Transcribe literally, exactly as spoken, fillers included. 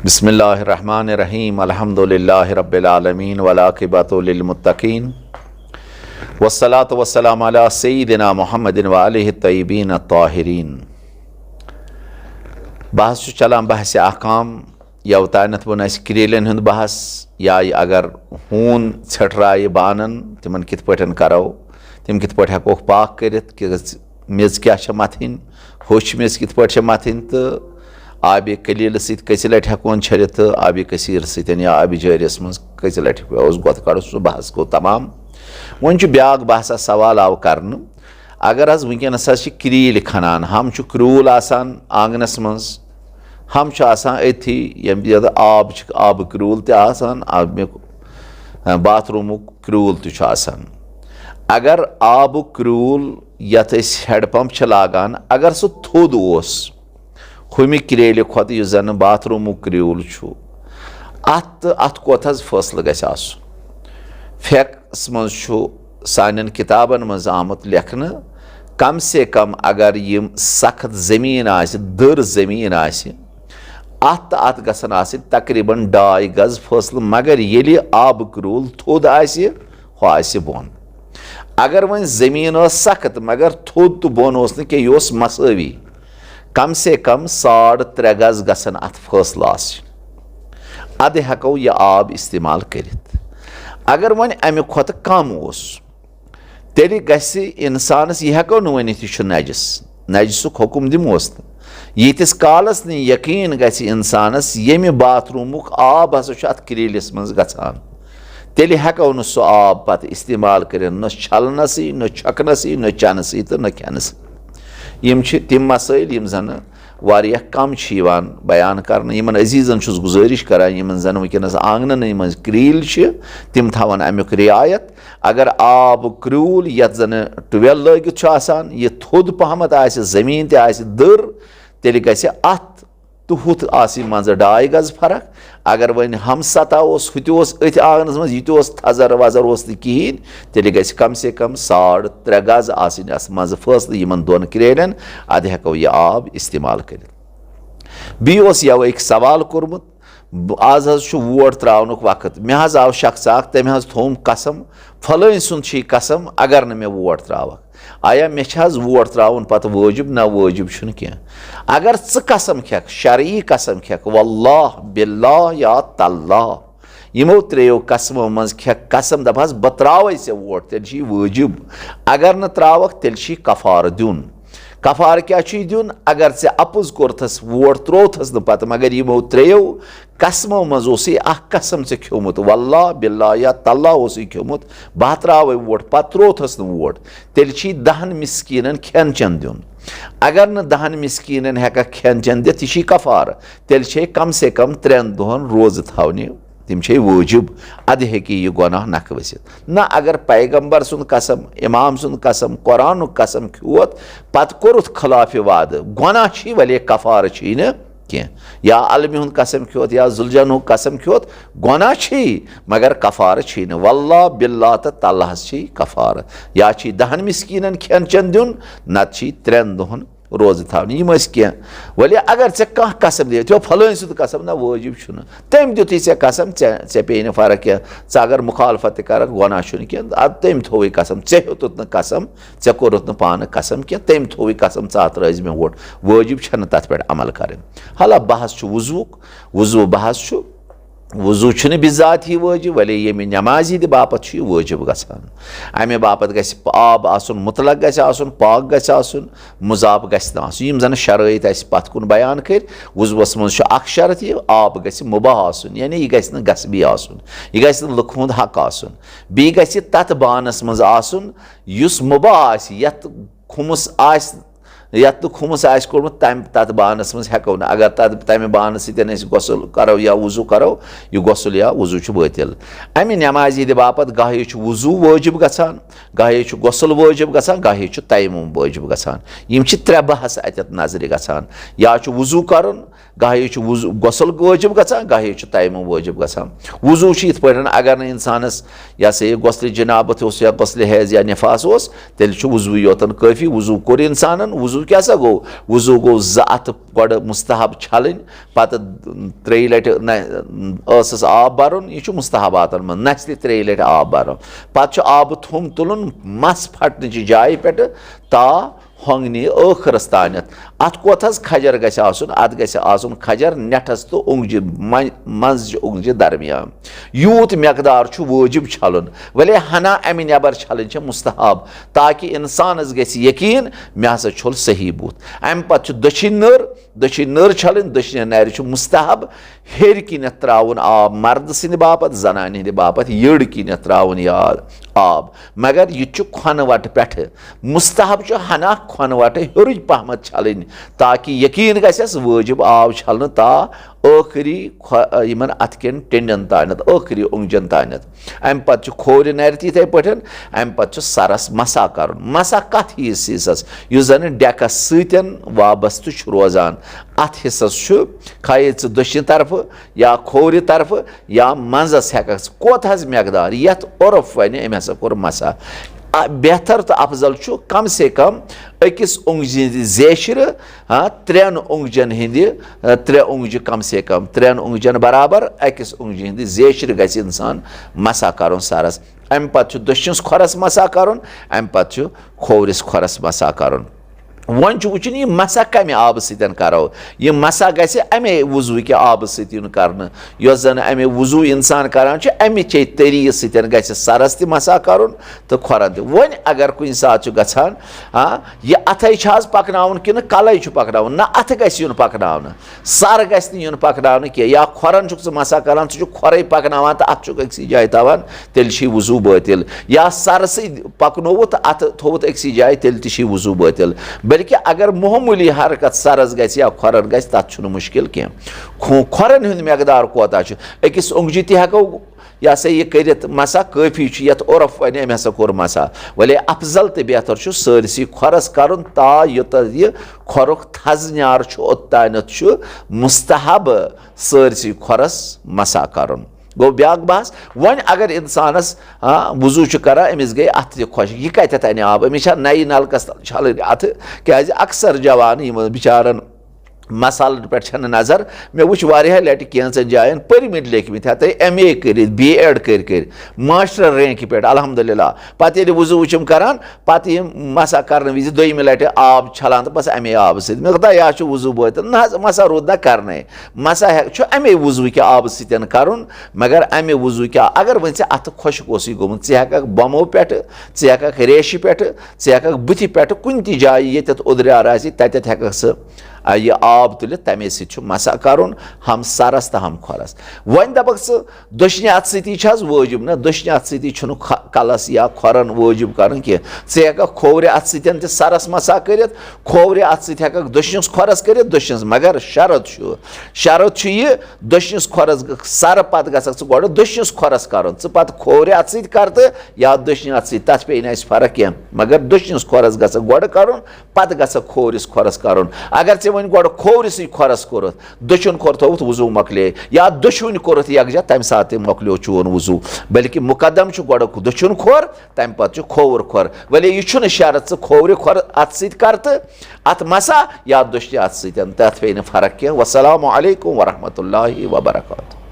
بسم اللہ الرحمن الرحیم۔ الحمد للہ رب العالمین والعاقبۃ للمتقین، والصلاۃ والسلام علی سیدنا محمد و آلہ الطیبین الطاہرین۔ بحث چھُ چلان بحث احکام، یوتانیتھ ووٚن اَسہِ کریلن ہُنٛد بحث، یا یہِ اگر ہوٗن ژھیٚٹرایہِ بانن، تِمن کِتھ پٲٹھۍ کرو، تِم کِتھ پٲٹھۍ ہٮ۪کوکھ پاک کٔرِتھ، کہِ میٚژ کیٛاہ چھےٚ متھٕنۍ، ہوٚچھ میٚژ کِتھ پٲٹھۍ چھےٚ متھٕنۍ، تہٕ آبِ قلیٖلہٕ سۭتۍ کٔژِ لٹہِ ہٮ۪کون چھٔلِتھ، تہٕ آبِ کثیٖر سۭتۍ یا آبِ جٲریَس منٛز کٔژِ لٹہِ اوس گۄتہٕ کڑُن، سُہ بحث گوٚو تمام۔ وۄنۍ چھُ بیٛاکھ بحثا سوال آو کرنہٕ، اگر حظ وٕنکیٚنس حظ چھِ کریٖلۍ کھنان، ہم چھُ کرٛوٗل آسان آنگنس منٛز، ہم چھُ آسان أتھی، ییٚمہِ یَتھ آب چھِ، آبہٕ کرٛوٗل تہِ آسان، اَمیُک، باتھ روٗمُک کرٛوٗل تہِ چھُ آسان۔ اگر آبُک کرٛوٗل یَتھ أسۍ ہینڈ پمپ چھِ لاگان، اگر سُہ تھوٚد اوس، ہُمہِ کرٛیلہِ کھۄتہٕ یُس زَن باتھ روٗمُک کرٛیوٗل چھُ، اَتھ تہٕ اَتھ کوتاہ حظ فٲصلہٕ گژھِ آسُن؟ فقہَس منٛز چھُ سانٮ۪ن کِتابَن منٛز آمُت لیکھنہٕ، کم سے کم اگر یِم سخت زٔمیٖن آسہِ، دٔر زٔمیٖن آسہِ، اَتھ تہٕ اَتھ گژھن آسٕنۍ تقریباً ڈاے گز فٲصلہٕ، مگر ییٚلہِ آبہٕ کرٛوٗل تھوٚد آسہِ، ہُہ آسہِ بۄن۔ اگر وۄنۍ زٔمیٖن ٲس سخت، مگر تھوٚد تہٕ بۄن اوس نہٕ کینٛہہ، یہِ اوس مسٲوی، کم سے کم ساڑ ترٛےٚ گز گژھن اتھ فٲصلہٕ آسٕنۍ، ادٕ ہٮ۪کو یہِ آب استعمال کٔرِتھ۔ اگر وۄنۍ امہِ کھۄتہٕ کم اوس، تیٚلہِ گژھِ انسانس، یہِ ہٮ۪کو نہٕ ؤنِتھ یہِ چھُ نجس، نجسُک حکم دِموس نہٕ، ییٖتِس کالس نہٕ یقین گژھِ انسانس ییٚمہِ باتھ روٗمُک آب ہسا چھُ اتھ کریٖلِس منٛز گژھان، تیٚلہِ ہٮ۪کو نہٕ سُہ آب پتہٕ استعمال کٔرِتھ، نہ چھلنسٕے، نہ چھۄکنسٕے، نہ چٮ۪نسٕے تہٕ نہ کھٮ۪نسٕے۔ یِم چھِ تِم مسٲیل یِم زن واریاہ کم چھِ یِوان بیان کرنہٕ۔ یِمن عزیزن چھُس گُزٲرِش کران، یِمن زن وٕنکیٚنس آنگنن منٛز کریٖلۍ چھِ، تِم تھاون امیُک رعایت۔ اگر آب کرٛوٗل یتھ زن ٹُویل لٲگِتھ چھُ آسان، یہِ تھوٚد پہمتھ آسہِ، زٔمیٖن تہِ آسہِ دٔر، تیٚلہِ گژھِ اتھ تہٕ ہُتھ آسٕنۍ منٛزٕ ڈاے گز فرق۔ اگر وۄنۍ ہم سطح اوس، ہُہ تہِ اوس أتھۍ آنگنس منٛز، یہِ تہِ اوس تھزر وزر اوس نہٕ کِہیٖنۍ، تیٚلہِ گژھِ کم سے کم ساڑ ترٛےٚ گز آسٕنۍ اتھ منٛزٕ فٲصلہٕ یِمن دۄن کرٛیلٮ۪ن، ادٕ ہٮ۪کو یہِ آب استعمال کٔرِتھ۔ بیٚیہِ اوس یوٕ أکۍ سوال کوٚرمُت، بہٕ، از حظ چھُ ووٹ ترٛاونُک وقت، مےٚ حظ آو شخص اکھ، تٔمۍ حظ تھوٚوُم قسم، فلٲنۍ سُنٛد چھُ یہِ قسم، اگر نہٕ مےٚ ووٹ ترٛاوکھ۔ آیا مےٚ چھِ حظ ووٹ ترٛاوُن پتہٕ وٲجِب؟ نہ، وٲجِب چھُنہٕ کینٛہہ۔ اگر ژٕ قسم کھٮ۪کھ، شرعی قسم کھٮ۪کھ، واللہ، باللہ یا تاللہ، یِمو ترٛیٚیو قسمو منٛز کھٮ۪کھ قسم، دپ حظ، بہٕ ترٛاوَے ژےٚ ووٹ، تیٚلہِ چھُ یہِ وٲجِب۔ اگر نہٕ ترٛاوکھ، تیٚلہِ چھُ یہِ کفارٕ دیُن۔ کفارٕ کیٛاہ چھُ یہِ دیُن؟ اگر ژےٚ اپُز کوٚرتھس، ووٹ ترٛووتھس نہٕ پتہٕ، مگر یِمو ترٛیٚیو قسمو منٛز اوسُے اکھ قسم ژےٚ کھیوٚمُت، واللہ، باللہ یا تاللہ اوسُے کھیوٚمُت، بہٕ ہا ترٛاوَے ووٹ، پتہٕ ترٛووتھس نہٕ ووٹ، تیٚلہِ چھُے دَہن مسکیٖنن کھٮ۪ن چٮ۪ن دیُن۔ اگر نہٕ دَہن مسکیٖنن ہٮ۪ککھ کھٮ۪ن چٮ۪ن دِتھ، یہِ چھُے کفارٕ، تیٚلہِ چھے کم سے کم ترٛٮ۪ن دۄہن روزٕ تھاونہِ، تِم چھے وٲجِب، ادٕ ہیٚکہِ یہِ گۄناہ نکھٕ ؤسِتھ۔ نہ، اگر پیغمبر سُنٛد قسم، امام سُنٛد قسم، قرآنُک قسم کھیوٚت، پتہٕ کوٚرُتھ خلاف وعدٕ، گۄناہ چھُے، ولی کفارٕ چھُے نہٕ کینٛہہ۔ یا علمہِ ہُنٛد قسم کھیوٚت، یا ذوالجناحُک قسم کھیوٚت، گۄناہ چھُے، مگر کفارٕ چھُے نہٕ۔ واللہ، باللہ تہٕ تاللہس چھُے کفارٕ۔ یا چھُے دَہن مسکیٖنن کھٮ۪ن چٮ۪ن دیُن، نتہٕ چھُے ترٛٮ۪ن دۄہن روزٕ تھاونہِ۔ یِم ٲسۍ کینٛہہ۔ ولی اگر ژےٚ کانٛہہ قسم دِیہِ، تھو فلٲنۍ سُنٛد قسم، نہ، وٲجِب چھُنہٕ۔ تٔمۍ دیُتُے ژےٚ قسم، ژےٚ، ژےٚ پیٚیہِ نہٕ فرق کینٛہہ۔ ژٕ اگر مخالفت تہِ کرکھ، گۄناہ چھُنہٕ کینٛہہ۔ ادٕ تٔمۍ تھووُے قسم، ژےٚ ہیوٚتُتھ نہٕ قسم، ژےٚ کوٚرُتھ نہٕ پانہٕ قسم کینٛہہ، تٔمۍ تھووُے قسم، ژٕ ہا ترٛٲوزِ مےٚ ووٹ۔ وٲجِب چھَنہٕ تَتھ پٮ۪ٹھ عمل کَرٕنۍ۔ حالہ بحث چھُ وضوٗک، وضوٗ بحث چھُ۔ وضوٗ چھُنہٕ بذات ہی وٲجِب، ولی ییٚمہِ نٮ۪مازِ ہِنٛدِ باپتھ چھُ یہِ وٲجِب گژھان۔ اَمہِ باپتھ گژھِ آب آسُن، مطلق گژھِ آسُن، پاک گژھِ آسُن، مضاف گژھِ نہٕ آسُن۔ یِم زَن شرٲیط اَسہِ پَتھ کُن بیان کٔرۍ، وضوٗوَس منٛز چھُ اَکھ شرط یہِ، آب گژھِ مُباح آسُن، یعنی یہِ گژھِ نہٕ غصبی آسُن، یہِ گژھِ نہٕ لُکہٕ ہُنٛد حق آسُن۔ بیٚیہِ گژھِ تَتھ بانَس منٛز آسُن یُس مُباح آسہِ، یَتھ کھُمُس آسہِ، یَتھ نہٕ کھُمُس آسہِ کوٚڑمُت، تَمہِ، تَتھ بانَس منٛز ہٮ۪کو نہٕ، اگر تَتھ، تَمہِ بانہٕ سۭتۍ أسۍ غسل کَرو یا وضوٗ کَرو، یہِ غسل یا وضوٗ چھُ بٲطِل۔ اَمہِ نٮ۪مازِ ہِنٛدِ باپتھ گاہے چھُ وضوٗ وٲجِب گژھان، گاہے چھُ غسل وٲجِب گژھان، گاہے چھُ تیمم وٲجِب گژھان۔ یِم چھِ ترٛےٚ بحث اَتٮ۪تھ نظرِ گژھان۔ یا چھُ وضوٗ کَرُن، گاہے چھُ وضوٗ، غسل وٲجِب گژھان، گاہے چھُ تیمم وٲجِب گژھان۔ وضوٗ چھُ یِتھ پٲٹھۍ، اگر نہٕ اِنسانَس، یہِ ہسا یہِ، غسلِ جنابت اوس یا غسلِ حیض یا نفاس اوس، تیٚلہِ چھُ وضوٗ یوتن کٲفی۔ وضوٗ کوٚر اِنسانَن، وضوٗ کیٛاہ سا گوٚو؟ وضوٗ گوٚو زٕ اَتھٕ گۄڈٕ مُستحب چھَلٕنۍ، پَتہٕ ترٛیٚیہِ لَٹہِ نہ-، ٲسَس آب بَرُن، یہِ چھُ مُستحباتَن منٛز، نَژِ تہِ ترٛیٚیہِ لَٹہِ آب بَرُن۔ پَتہٕ چھُ آبہٕ تھوٚم تُلُن مَس پھَٹنٕچہِ جایہِ پٮ۪ٹھٕ تا ہۄنٛگنہِ ٲخرَس تانٮ۪تھ۔ اَتھ کوتاہ حظ کھجر گژھِ آسُن؟ اَتھ گژھِ آسُن کھجر نٮ۪ٹھَس تہٕ اوٚنٛگجہِ مَ-، منٛزچہِ اوٚنٛگجہِ درمیان۔ یوٗت مٮ۪قدار چھُ وٲجِب چھَلُن، وَلے ہنا اَمہِ نٮ۪بر چھَلٕنۍ چھےٚ مُستحب، تاکہِ اِنسانَس گژھِ یقیٖن، مےٚ ہسا چھوٚل صحیح بُتھ۔ اَمہِ پتہٕ چھُ دٔچھِنۍ نٔر، دٔچھِنۍ نٔر چھَلٕنۍ، دٔچھنہِ نَرِ چھُ مُستحب ہیٚرِ کِنٮ۪تھ ترٛاوُن آب مردٕ سٕنٛدِ باپتھ، زنانہِ ہِنٛدِ باپتھ یٔڈ کِنٮ۪تھ ترٛاوُن یاد آب، مگر یہِ تہِ چھُ کھۄنہٕ وَٹہٕ پٮ۪ٹھٕ۔ مُستحب چھُ ہنا کھۄنہٕ وَٹہٕ ہیوٚرُے پہمتھ چھَلٕنۍ، تاکہِ یقیٖن گژھٮ۪س وٲجِب آب چھَلنہٕ تا ٲخری کھۄ-، یِمن اَتھٕ کٮ۪ن ٹیٚنٛڈٮ۪ن تانٮ۪تھ، ٲخری اوٚنٛگجن تانٮ۪تھ۔ اَمہِ پتہٕ چھُ کھوورِ نَرِ تہِ یِتھَے پٲٹھۍ، اَمہِ پتہٕ چھُ سرس مسا کرُن۔ مسا کتھ ہِوِس حصس؟ یُس زن ڈیکس سۭتۍ وابستہٕ چھُ روزان۔ اتھ حصس چھُ، کھایے ژٕ دٔچھنہِ طرفہٕ یا کھوورِ طرفہٕ یا منٛزس ہٮ۪ککھ ژٕ، کوتاہ حظ مقدار؟ یتھ عرف ونہِ، أمۍ ہسا کوٚر مسا۔ آ، بہتر تہٕ افضل چھُ کم سے کم أکِس اوٚنٛگجہِ ہٕنٛدِ زیچھرٕ، ہاں، ترٛٮ۪ن اوٚنٛگجن ہٕنٛدِ، آ، ترٛےٚ اوٚنٛگجہِ کم سے کم، ترٛٮ۪ن اوٚنٛگجن برابر أکِس اوٚنٛگجہِ ہٕنٛدِ زیچھرٕ گژھِ انسان مسا کرُن سرس۔ امہِ پتہٕ چھُ دٔچھنِس کھۄرس مسا کرُن، امہِ پتہٕ چھُ کھوورِس کھۄرس مسا کرُن۔ وۄنۍ چھُ وٕچھُن، یہِ مسا کمہِ آبہٕ سۭتۍ کرو؟ یہِ مسا گژھِ امے وضوٗ کہِ آبہٕ سۭتۍ یُن کرنہٕ۔ یۄس زن امہِ وضوٗ انسان کران چھُ، امہِ چے طریقہٕ سۭتۍ گژھِ سرس تہِ مسا کرُن تہٕ کھۄرن تہِ۔ وۄنۍ اگر کُنہِ ساتہٕ چھُ گژھان، ہاں، یہِ اتھے چھُ حظ پکناوُن کِنہٕ کلے چھُ پکناوُن؟ نہ، اتھٕ گژھِ یُن پکناونہٕ، سر گژھِ نہٕ یُن پکناونہٕ کینٛہہ۔ یا کھۄرن چھُکھ ژٕ مسا کران، ژٕ چھُکھ کھۄرے پکناوان تہٕ اتھٕ چھُکھ أکسٕے جایہِ تھاوان، تیٚلہِ چھُے وضوٗ بٲطِل۔ یا سرسٕے پکنووُتھ تہٕ اتھٕ تھووُتھ أکسٕے جایہِ، تیٚلہِ تہِ چھُے وضوٗ بٲطِل۔ بلکہِ اگر معموٗلی حرکت سرس گژھِ یا کھۄرن گژھِ، تتھ چھُنہٕ مُشکل کینٛہہ۔ کھو-، کھۄرن ہُنٛد مقدار کوتاہ چھُ؟ أکِس اوٚنٛگجہِ تہِ ہٮ۪کو یہِ ہسا یہِ کٔرِتھ مسا کٲفی چھُ، یتھ عرف ونہِ أمۍ ہسا کوٚر مسا۔ ولی افضل تہٕ بہتر چھُ سٲرسٕے کھۄرس کرُن تا یوٚتتھ یہِ کھۄرُک تھزنیار چھُ، اوٚتانٮ۪تھ چھُ مستحب سٲرسٕے کھۄرس مسا کرُن۔ گوٚو بیاکھ بحث۔ وۄنۍ اگر انسانس، آ، وضوٗ چھُ کران، أمِس گٔے اتھٕ تہِ خۄشک، یہِ کتٮ۪تھ انہِ آب؟ أمِس چھا نَیہِ نلکس تل چھلٕنۍ اتھٕ؟ کیازِ اکثر جوان یِمن بچارن مسالن پٮ۪ٹھ چھنہٕ نظر۔ مےٚ وٕچھ واریاہ لٹہِ کینٛژن جاین پٔرمٕتۍ لیکھمٕتۍ، ہتٲے ایم اے کٔرِتھ، بی ایڈ کٔرۍ کٔرۍ، ماسٹر رینکہِ پٮ۪ٹھ، الحمدللہ۔ پتہٕ ییٚلہِ وضوٗ چھِم کران، پتہٕ یِم مسا کرنہٕ وِزِ دوٚیمہِ لٹہِ آب چھلان تہٕ بس امے آبہٕ سۭتۍ۔ مےٚ دوٚپ، "دَپ، یا چھُ وضوٗ بٲطِل، نہ حظ، مسا روٗد نہ کرنے، مسا ہیٚک-، چھُ امے وضوٗ کہِ آبہٕ سۭتۍ کرُن، مگر امہِ وضوٗ کہِ آ-، اگر وۄنۍ ژےٚ اتھٕ خۄشک اوسُے گوٚمُت، ژٕ ہیٚککھ بۄمو پٮ۪ٹھٕ، ژٕ ہیٚککھ ریشہِ پٮ۪ٹھٕ، ژٕ ہیٚککھ بٕتھِ پٮ۪ٹھٕ، کُنہِ تہِ جایہِ ییٚتٮ۪تھ اوٚدریار آسہِ، تتٮ۪تھ ہیٚککھ ژٕ، آ، یہِ آب تُلِتھ، تمے سۭتۍ چھُ مسا کرُن، ہم سرس تہٕ ہم کھۄرس۔" وۄنۍ دپکھ ژٕ، دٔچھنہِ اتھٕ سۭتی چھِ حظ وٲجِب؟ نہ، دٔچھنہِ اتھٕ سۭتی چھُنہٕ کھ-، کلس یا کھۄرن وٲجِب کرُن کینٛہہ۔ ژٕ ہیٚککھ کھوورِ اتھٕ سۭتۍ تہِ سرس مسا کٔرِتھ، کھوورِ اتھٕ سۭتۍ ہیٚککھ دٔچھنِس کھۄرس کٔرِتھ، دٔچھنِس، مگر شرط چھُ، شرط چھُ یہِ، دٔچھنِس کھۄرس گ-، سرٕ پتہٕ گژھکھ ژٕ گۄڈٕ دٔچھنِس کھۄرس کرُن، ژٕ پتہٕ کھوورِ اتھٕ سۭتۍ کر تہٕ یا دٔچھنہِ اتھٕ سۭتۍ، تتھ پیٚیہِ نہٕ اسہِ فرق کینٛہہ، مگر دٔچھنِس کھۄرس گژھکھ گۄڈٕ کرُن، پتہٕ گژھکھ کھوورِس کھۄرس کرُن۔ اگر ژےٚ وۄنۍ گۄڈٕ کھوورِسٕے کھۄرس کوٚرُتھ، دٔچھُن کھۄر تھووُتھ، وضوٗ مۄکلے، یا دٔچھُن کوٚرُتھ یکجا، تمہِ ساتہٕ تہِ مۄکلیو چون وضوٗ۔ بلکہِ مقدم چھُ گۄڈٕ دٔچھُن کھۄر، تمہِ پتہٕ چھُ کھووُر کھۄر۔ ولی یہِ چھُنہٕ شرط ژٕ کھوورِ کھۄر اتھٕ سۭتۍ کر تہٕ اتھ مسا یا دٔچھنہِ اتھٕ سۭتۍ، تتھ پیٚیہِ نہٕ فرق کینٛہہ۔ والسلام علیکم ورحمۃ اللہ وبرکاتہ۔